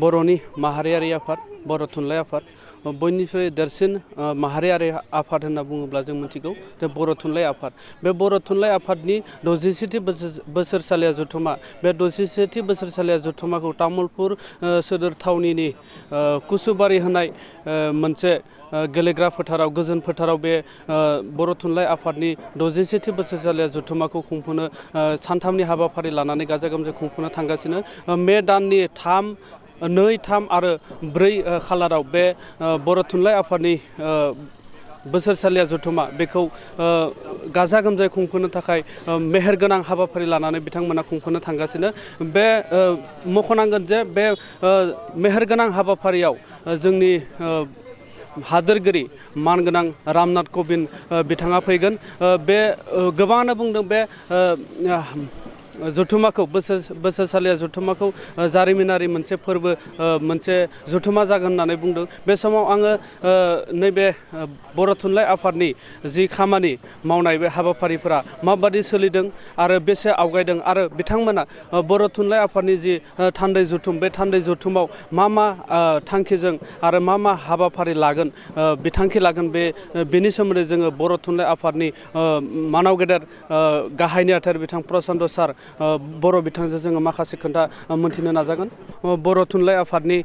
बर'नि माहारियारि आफाद बर' थुनलाइ आफाद बयनिख्रुइ देरसिन माहारियारि आफाद होनना बुङोब्ला जों मिथिगौ जे बर' थुनलाइ आफाद बे बर' थुनलाइ आफादनि 60थि बोसोरसालिया जथुमा बे 60थि बोसोरसालिया जथुमाखौ तामुलपुर सोदोर थावनिनि कुसुबारि होनाय मोनसे गेलेग्रा फोथाराव गोजोन फोथाराव बे बर' थुनलाइ आफादनि 60थि बोसोरसालिया जथुमाखौ खुंफुंनो सानथामनि हाबाफारि लानानै गाजा गोमजायै खुंफुंनो थांगासिनो मे दाननि 2, 3 आरो 4 खालाराव बे बर' थुनलाइ आफादनि बोसोरसालिया जथुमा बेखौ गाजा गोमजायै खुंफुंनो थाखाय मेहेरगोनां हाबाफारि लानानै बिथांमोना खुंफुंनो थांगासिनो बे मख'नांगोन जे बे मेहेरगोनां हाबाफारियाव जोंनि हादोरगिरि मानगोनां रामनाथ कबिन्द बिथाङा फैगोन बे गोबाङानो बुंदों बे जथुमाखौ बोसोरसालिया जथुमाखौ जारिमिनारि मोनसे फोरबो मोनसे जथुमा जागोन होननानै बुंदों बे समाव आङो नैबे बर' थुनलाइ आफादनि जि खामानि मावनाय बे हाबाफारिफोरा माबादि सोलिदों आरो बेसे आवगायदों आरो बिथांमोना बर' थुनलाइ आफादनि जि थान्दै जथुम बे थान्दै जथुमाव मा थांखिजों आरो मा हाबाफारि लागोन बिथांखि लागोन बेनि सोमोन्दै जोङो बर' थुनलाइ आफादनि मानाव गेदेर गाहाय नेहाथारि बिथां प्रचन्द सार बर' बिथांजों जोङो माखासे खोथा मोन्थिनो नाजागोन बर' थुनलाइ आफादनि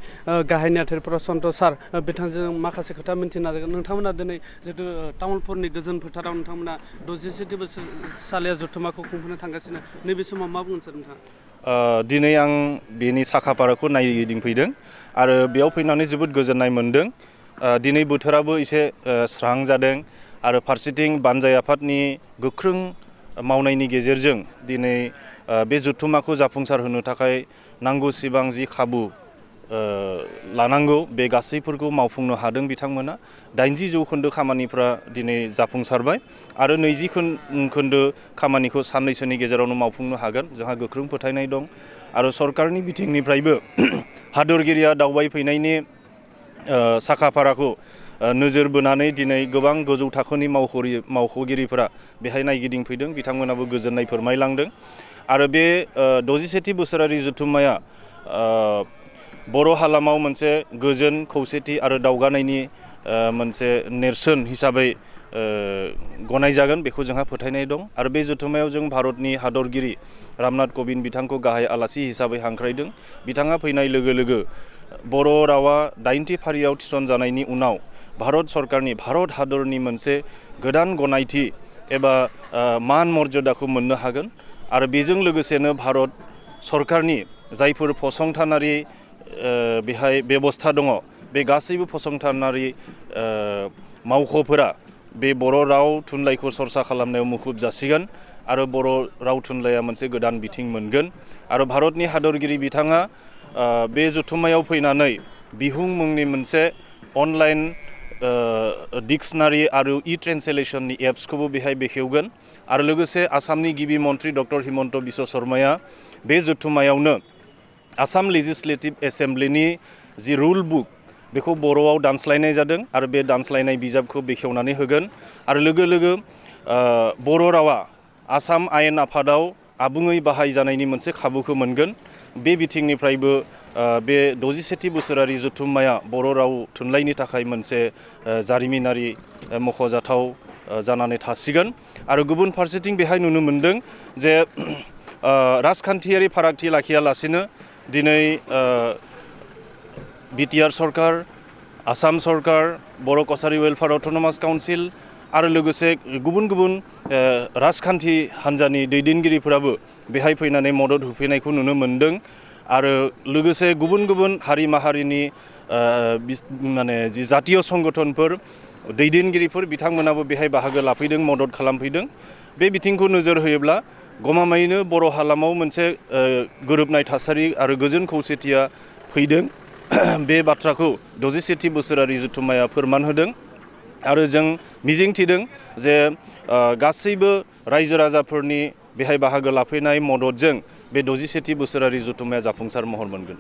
गाहाय नेहाथारि प्रचन्द सार बिथांजों माखासे खोथा मिन्थिनो नाजागोन नोंथांमोना दिनै जितु तामुलपुरनि गोजोन फोथाराव नोंथांमोना 60थि बोसोरसालिया जथुमाखौ खुंफुंनो थांगासिनो नैबे समाव मा बुंगोन सार नोंथाङा दिनै आं बेनि साखाफाराखौ नायगिदिंफैदों आरो बेयाव फैनानै जोबोद गोजोननाय मोन्दों दिनै बोथोराबो एसे स्रां जादों आरो फारसेथिं बानजाय आफादनि गोख्रों मावनायनि गेजेरजों दिनै बे जथुमाखौ जाफुंसार होनो थाखाय नांगौसिबां जि खाबु लानांगौ बे गासैफोरखौ मावफुंनो हादों बिथांमोना 80% खामानिफ्रा दिनै जाफुंसारबाय आरो 20% खामानिखौ साननैसोनि गेजेरावनो मावफुंनो हागोन जोंहा गोख्रों फोथायनाय दं आरो सरकारनि बिथिंनिफ्रायबो हादरगिरिया दावबायफैनायनि साखाफाराखौ नोजोर बोनानै दिनै गोबां गोजौ थाखोनि मावख'गिरिफोरा बेहाय नायगिदिंफैदों बिथांमोनाबो गोजोननाय फोरमायलांदों आरो बे 61थि बोसोरारि जथुम्माया बर' हालामाव मोनसे गोजोन खौसेथि आरो दावगानायनि मोनसे नेरसोन हिसाबै गनायजागोन बेखौ जोंहा फोथायनाय दं आरो बे जथुम्मायाव जों भारतनि हादरगिरि रामनाथ कबिन्द बिथांखौ गाहाय आलासि हिसाबै हांख्रायदों बिथाङा फैनाय लोगो लोगो बर' रावा 8थि फारियाव थिसनजानायनि उनाव भारत सरकारनि भारत हादरनि मोनसे गोदान गनायथि एबा मान मर्यादाखौ मोननो हागोन आरो बेजों लोगोसेनो भारत सरकारनि जायफोर फसंथानारि बेहाय बेबस्था दङ बे गासैबो फसंथानारि मावख'फोरा बे बर' राव थुनलाइखौ सरसा खालामनायाव मुखुब जासिगोन आरो बर' राव थुनलाइया मोनसे गोदान बिथिं मोनगोन आरो भारतनि हादरगिरि बिथाङा बे जथुम्मायाव फैनानै बिहुं मुंनि मोनसे अनलाइन डिक्सनारि आरो ट्रेन्सलेसननि एप्सखौबो बेहाय बेखेवगोन आरो लोगोसे आसामनि गिबि मन्त्रि डक्टर हिमन्त बिश्व शर्माया बे जथुम्मायावनो आसाम लेजिस्लेटिभ एसेम्ब्लिनि जि रुल बुक बेखौ बर'आव दानस्लायनाय जादों आरो बे दानस्लायनाय बिजाबखौ बेखेवनानै होगोन आरो लोगो लोगो बर' रावा आसाम आयेन आफादाव आबुङै बाहायजानायनि मोनसे खाबुखौ मोनगोन बे बिथिंनिफ्रायबो बे 61थि बोसोरारि जथुम्माया बर' राव थुनलाइनि थाखाय मोनसे जारिमिनारि मख'जाथाव जानानै थासिगोन आरो गुबुन फारसेथिं बेहाय नुनो मोन्दों जे राजखान्थियारि फारागथि लाखियालासिनो दिनै बिटिआर सरकार आसाम सरकार बर' कसारि वेलफेयार अट'नमास काउन्सिल आरो लोगोसे गुबुन गुबुन राजखान्थि हान्जानि दैदेनगिरिफोराबो बेहाय फैनानै मदद होफैनायखौ नुनो मोन्दों आरो लोगोसे गुबुन गुबुन हारि माहारिनि माने जि जातीय संगठनफोर दैदेनगिरिफोर बिथांमोनाबो बेहाय बाहागो लाफैदों मदद खालामफैदों बे बिथिंखौ नोजोर होयोब्ला गमामायैनो बर' हालामाव मोनसे गोरोबनाय थासारि आरो गोजोन खौसेथिया फैदों बे बाथ्राखौ 61थि बोसोरारि जथुम्माया फोरमान होदों आरो जों मिजिंथिदों जे गासैबो रायजो राजाफोरनि बेहाय बाहागो लाफैनाय मददजों बे 61थि बोसोरारि जथुम्माया जाफुंसार महर मोनगोन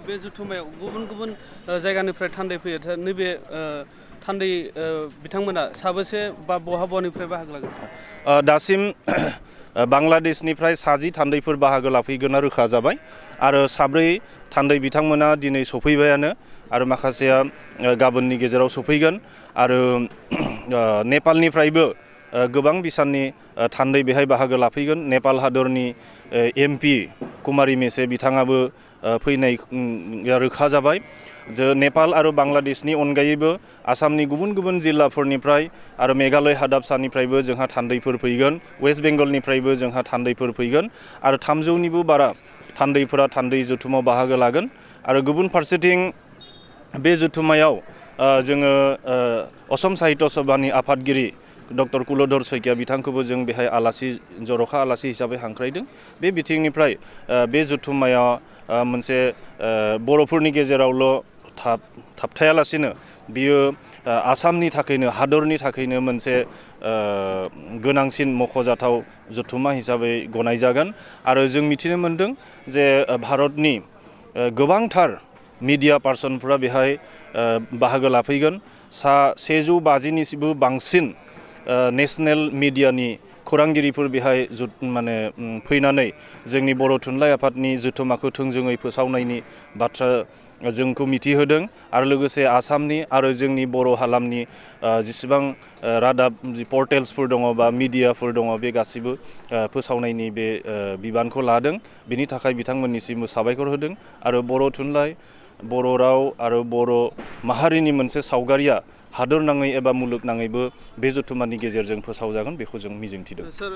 बे जुथुमायाव गुबुन गुबुन जायगानिफ्राय थान्दै फैयो नैबे थान्दै बिथांमोना साबेसे बा बहानिफ्राय बाहागो लागोन दासिम बांलादेशनिफ्राय 60 थान्दैफोर बाहागो लाफैगोना रोखा जाबाय आरो 4 थान्दै बिथांमोना दिनै सफैबायानो आरो माखासेया गाबोननि गेजेराव सफैगोन आरो नेपालनिफ्रायबो गोबां बिसाननि थान्दै बेहाय बाहागो लाफैगोन नेपाल हादरनि एमपि कुमारी मेसे बिथाङाबो फैनाय रोखा जाबाय जे नेपाल आरो बांलादेशनि अनगायैबो आसामनि गुबुन गुबुन जिल्लाफोरनिफ्राय आरो मेघालय हादाबसानिफ्रायबो जोंहा थान्दैफोर फैगोन वेस्ट बेंगलनिफ्रायबो जोंहा थान्दैफोर फैगोन आरो 300निबो बारा थान्दैफोरा थान्दै जुथुमाव बाहागो लागोन आरो गुबुन फारसेथिं बे जुथुमायाव जोङो असम साहित्य सभानि आफादगिरि डक्टर कुलधर सैकिया बिथांखौबो जों बेहाय आलासि जर'खा आलासि हिसाबै हांख्रायदों बे बिथिंनिफ्राय बे जुथुमाया मोनसे बर'फोरनि गेजेरावल' थाबथायालासिनो बियो आसामनि थाखायनो हादरनि थाखायनो मोनसे गोनांसिन मख'जाथाव जुथुमा हिसाबै गनायजागोन आरो जों मिथिनो मोनदों जे भारतनि गोबांथार मिडिया पार्सनफोरा बेहाय बाहागो लाफैगोन 150निबो बांसिन नेशनेल मिडियानि खौरांगिरिफोर बेहाय माने फैनानै जोंनि बर' थुनलाइ आफादनि जुथुमाखौ थोंजोङै फोसावनायनि बाथ्रा जोंखौ मिथिहोदों आरो लोगोसे आसामनि आरो जोंनि बर' हालामनि जेसेबां रादाब पर्टेल्सफोर दङ बा मिडियाफोर दङ बे गासिबो फोसावनायनि बे बिबानखौ लादों बिनि थाखाय बिथांमोननिसिम साबायखर होदों आरो बर' थुनलाइ बर' राव आरो बर' माहारिनि मोनसे सावगारिया हादरनाङै एबा मुलुगनाङैबो बे जुथुमानि गेजेरजों फोसावजागोन बेखौ जों मिजिंथिदों सर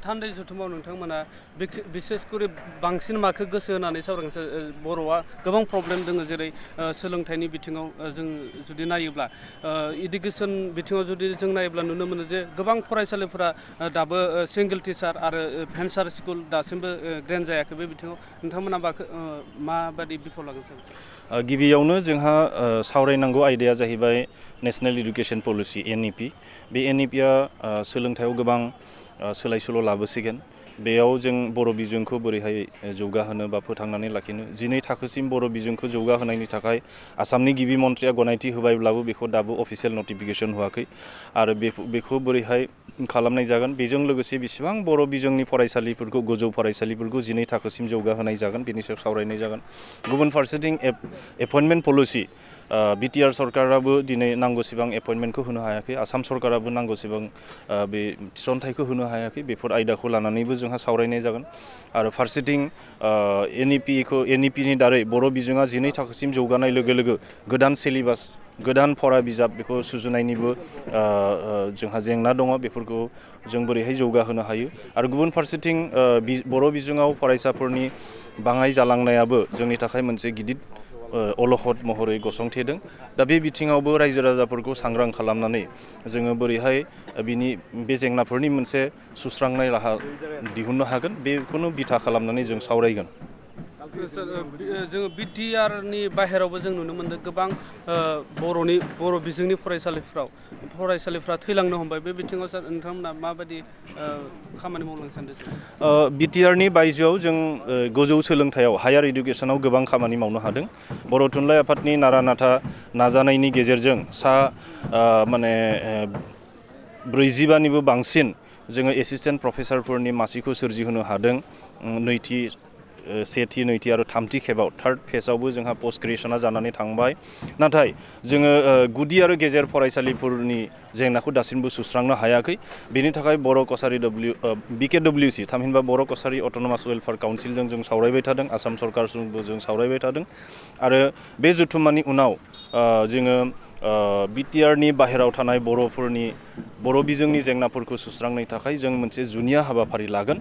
थान्दै जुथुमाव नोंथांमोना बिसेसकरि बांसिन माखौ गोसो होनानै सावरायगोन बर'आ गोबां प्रब्लेम दङ जेरै सोलोंथाइनि बिथिङाव जों जुदि नायोब्ला इडुकेसन बिथिङाव जुदि जों नायोब्ला नुनो मोनो जे गोबां फरायसालिफोरा दाबो सिंगल टिचार आरो भेन्सार स्कुल दासिमबो ग्रेन्ड जायाखै बे बिथिङाव नोंथांमोना माबायदि बिफाव लागोन सार गिबियावनो जोंहा सावरायनांगौ आयदाया जाहैबाय नेशनेल इडुकेशन पलिसि NEP बे NEPआ सोलोंथायाव गोबां सोलाय सोल' लाबोसिगोन बेयाव जों बर' बिजोंखौ बोरैहाय जौगाहोनो बा फोथांनानै लाखिनो 12 थाखोसिम बर' बिजोंखौ जौगाहोनायनि थाखाय आसामनि गिबि मन्थ्रिया गनायथि होबायब्लाबो बेखौ दाबो अफिसियेल नटिफिकेशन होआखै आरो बेखौ बोरैहाय खालामनाय जागोन बेजों लोगोसे बेसेबां बर' बिजोंनि फरायसालिफोरखौ गोजौ फरायसालिफोरखौ 12 थाखोसिम जौगाहोनाय जागोन बेनि सायाव सावरायनाय जागोन गुबुन फारसेथिं एपइन्टमेन्ट पलिसि बिटिआर सरकाराबो दिनै नांगौसेबां एपइन्टमेन्टखौ होनो हायाखै आसाम सरकाराबो नांगौसेबां बे थिसनथाइखौ होनो हायाखै बेफोर आयदाखौ लानानैबो जोंहा सावरायनाय जागोन आरो फारसेथिं NEPनि दारै बर' बिजोङा 12 थाखोसिम जौगानाय लोगो लोगो गोदान सिलेबास गोदान फरा बिजाब बेखौ सुजुनायनिबो जोंहा जेंना दङ बेफोरखौ जों बोरैहाय जौगाहोनो हायो आरो गुबुन फारसेथिं बर' बिजोङाव फरायसाफोरनि बाङाय जालांनायाबो जोंनि थाखाय मोनसे गिदिर अलखद महरै गसंथेदों दा बे बिथिङावबो रायजो राजाफोरखौ सांग्रां खालामनानै जोङो बोरैहाय बे जेंनाफोरनि मोनसे सुस्रांनाय राहा दिहुननो हागोन बेखौनो बिथा खालामनानै जों सावरायगोन जोङो बिटिआरनि बाहेरावबो जों नुनो मोन्दों गोबां बर' बिजोंनि फरायसालिफ्रा थैलांनो हमबाय बे बिथिङाव सार नोंथांमोना माबायदि खामानि मावलांनो सानदों बिटिआरनि बायजोआव जों गोजौ सोलोंथायाव हायार इडुकेसनाव गोबां खामानि मावनो हादों बर' थुनलाइ आफादनि नारा नाथा नाजानायनि गेजेरजों माने 45निबो बांसिन जोङो एसिस्टेन्ट प्रफेसारफोरनि मासिखौ सोरजिहोनो हादों सेथि नैथि आरो थामथि खेबाव थार्ड फेजआवबो जोंहा पस्ट ग्रेजुएसना जानानै थांबाय नाथाय जोङो गुदि आरो गेजेर फरायसालिफोरनि जेंनाखौ दासिमबो सुस्रांनो हायाखै बेनि थाखाय बर' कसारि BKWC थामहिनबा बर' कसारि अट'नमास वेलफेयार काउन्सिलजों जों सावरायबाय थादों आसाम सरकारजोंबो जों सावरायबाय थादों आरो बे जुथुमानि उनाव जोङो बिटिआरनि बाहेराव थानाय बर' बिजोंनि जेंनाफोरखौ सुस्रांनो थाखाय जों मोनसे जुनिया हाबाफारि लागोन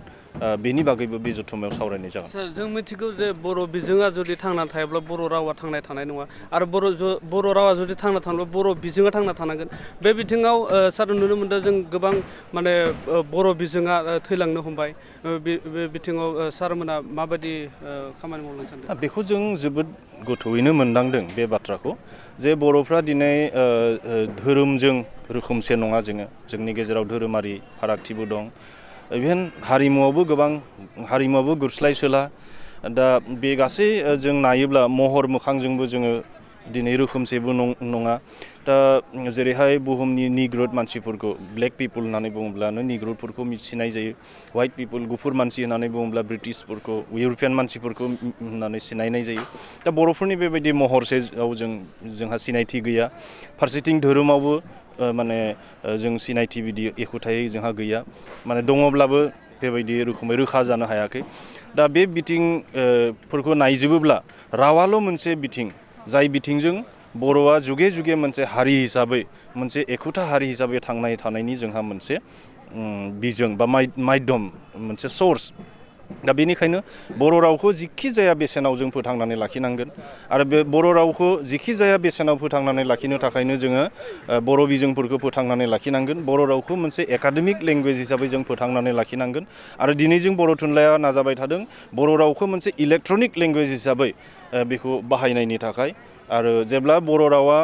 बेनि बागैबो बे जुथुमायाव सावरायनाय जागोन जों मिथिगौ जे बर' बिजोङा जुदि थांना थायोब्ला बर' रावा थांना थानाय नङा आरो बर' रावा जुदि थांना थानोब्ला बर' बिजोङा थांना थानांगोन बे बिथिङाव सार नुनो मोनदों जों गोबां माने बर' बिजोङा थैलांनो हमबाय बे बिथिङाव सारमोना माबायदि खामानि मावनो सानदों बेखौ जों जोबोद गोथौयैनो मोनदांदों बे बाथ्राखौ जे बर'फ्रा दिनै धोरोमजों रोखोमसे नङा जोंनि गेजेराव धोरोमारि फारागथिबो दं इभेन हारिमुआवबो गुरस्लाय सोला दा बे गासै जों नायोब्ला महर मोखांजोंबो जोङो दिनै रोखोमसेबो नङा दा जेरैहाय बुहुमनि निग्रोड मानसिफोरखौ ब्लेक पिपल होननानै बुङोब्लानो निग्रोडफोरखौ मिथिनाय जायो व्हाइट पिपल गुफुर मानसि होननानै बुङोब्ला ब्रिटिशफोरखौ इउर'पियान मानसिफोरखौ होननानै सिनायनाय जायो दा बर'फोरनि बेबायदि महरसेआव जोंहा सिनायथि गैया फारसेथिं धोरोमावबो माने जों सिनायथि बिदि एखुथायै जोंहा गैया माने दङब्लाबो बेबायदि रोखोमै रोखा जानो हायाखै दा बे बिथिंफोरखौ नायजोबोब्ला रावाल' मोनसे बिथिं जाय बिथिंजों बर'आ जुगे जुगे मोनसे हारि हिसाबै मोनसे एखुथा हारि हिसाबै थांनाय थानायनि जोंहा मोनसे बिजों बा माध्यम मोनसे सर्स दा बेनिखायनो बर' रावखौ जिखि जाया बेसेनाव जों फोथांनानै लाखिनांगोन आरो बे बर' रावखौ जिखि जाया बेसेनाव फोथांनानै लाखिनो थाखायनो जोङो बर' बिजोंफोरखौ फोथांनानै लाखिनांगोन बर' रावखौ मोनसे एकाडेमिक लेंगुवेज हिसाबै जों फोथांनानै लाखिनांगोन आरो दिनै जों बर' थुनलाइया नाजाबाय थादों बर' रावखौ मोनसे इलेक्ट्रनिक लेंगुवेज हिसाबै बेखौ बाहायनायनि थाखाय आरो जेब्ला बर' रावा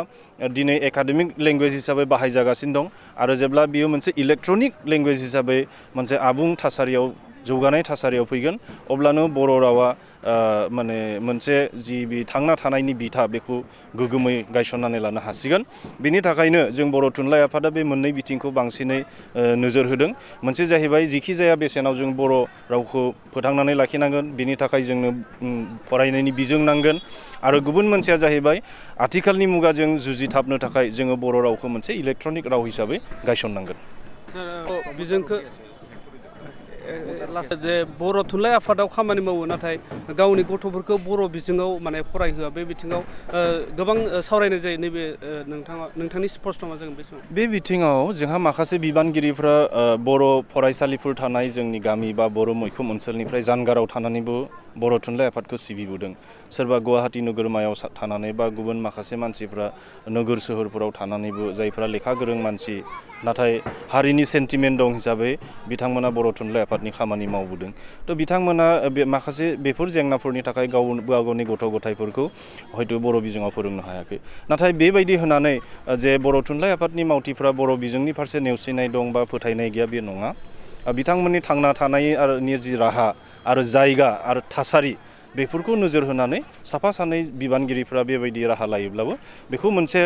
दिनै एकाडेमिक लेंगुवेज हिसाबै बाहायजागासिनो दं आरो जेब्ला बियो मोनसे इलेक्ट्रनिक लेंगुवेज हिसाबै मोनसे आबुं थासारियाव जौगानाय थासारियाव फैगोन अब्लानो बर' रावा माने मोनसे जि बि थांना थानायनि बिथा बेखौ गोगोमै गायसननानै लानो हासिगोन बेनि थाखायनो जों बर' थुनलाइ आफादा बे मोननै बिथिंखौ बांसिनै नोजोर होदों मोनसे जाहैबाय जिखि जाया बेसेनाव जों बर' रावखौ फोथांनानै लाखिनांगोन बेनि थाखाय जोंनो फरायनायनि बिजों नांगोन आरो गुबुन मोनसेया जाहैबाय आथिखालनि मुगाजों जुजिथाबनो थाखाय जोङो बर' रावखौ मोनसे इलेक्ट्रनिक राव हिसाबै गायसननांगोन बिजोंखौ जे बर' थुनलाइ आफादाव खामानि मावो नाथाय गावनि गथ'फोरखौ बर' बिजोङाव माने फरायहोआ बे बिथिङाव गोबां सावरायनाय जायो नैबे नोंथांनि स्पष्ट मा जागोन बे समाव बे बिथिङाव जोंहा माखासे बिबानगिरिफ्रा बर' फरायसालिफोर थानाय जोंनि गामि बा बर' मैखोम ओनसोलनिफ्राय जानगाराव थानानैबो बर' थुनलाइ आफादखौ सिबिबोदों सोरबा गुवाहाटि नोगोरमायाव थानानै बा गुबुन माखासे मानसिफ्रा नोगोर सोहोरफोराव थानानैबो जायफ्रा लेखा गोरों मानसि नाथाय हारिनि सेन्टिमेन्ट दं हिसाबै बिथांमोना बर' थुनलाइ आफादनि खामानि मावबोदों थ' बिथांमोना माखासे बेफोर जेंनाफोरनि थाखाय गावनि गथ' गथायफोरखौ हयथ' बर' बिजोङाव फोरोंनो हायाखै नाथाय बेबायदि होनानै जे बर' थुनलाइ आफादनि मावथिफ्रा बर' बिजोंनि फारसे नेवसिनाय दं बा फोथायनाय गैया बे नङा बिथांमोननि थांना थानाय आरो जि राहा आरो जायगा आरो थासारि बेफोरखौ नोजोर होनानै साफा सानै बिबानगिरिफ्रा बेबायदि राहा लायोब्लाबो बेखौ मोनसे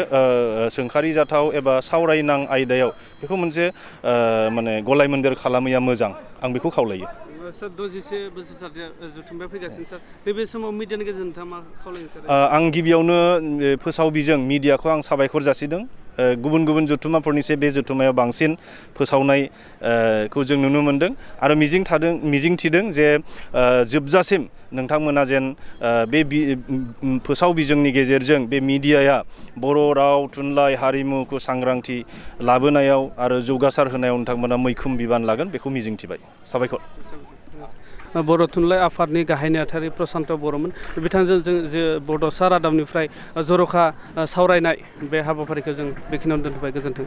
सोंखारि जाथाव एबा सावरायनां आयदायाव बेखौ मोनसे माने गलाय मोन्देर खालामैया मोजां आं बेखौ खावलायो सार 21 बोसोर जथुम्माया फैगासिनो सार नैबे समाव मिडियानि गेजेरजों नोंथाङा मा खावलायो सार आं गिबियावनो फोसाव बिजों मिडियाखौ आं साबायखर जासिदों गुबुन गुबुन जथुम्माफोरनिसे बे जथुम्मायाव बांसिन फोसावनायखौ जों नुनो मोनदों आरो मिजिंथिदों जे जोबजासिम नोंथांमोना जेन बे फोसाव बिजोंनि गेजेरजों बे मिडियाया बर' राव थुनलाइ हारिमुखौ सांग्रांथि लाबोनायाव आरो जौगासार होनायाव नोंथांमोना मैखोम बिबान लागोन बेखौ मिजिंथिबाय साबायखर बर' थुनलाइ आफादनि गाहाय नेहाथारि प्रसान्त बर'मोन बिथांजों जों जे बड'सा रादाबनिफ्राय जर'खा सावरायनाय बे हाबाफारिखौ जों बेखिनियावनो दोनथ'बाय गोजोन्थों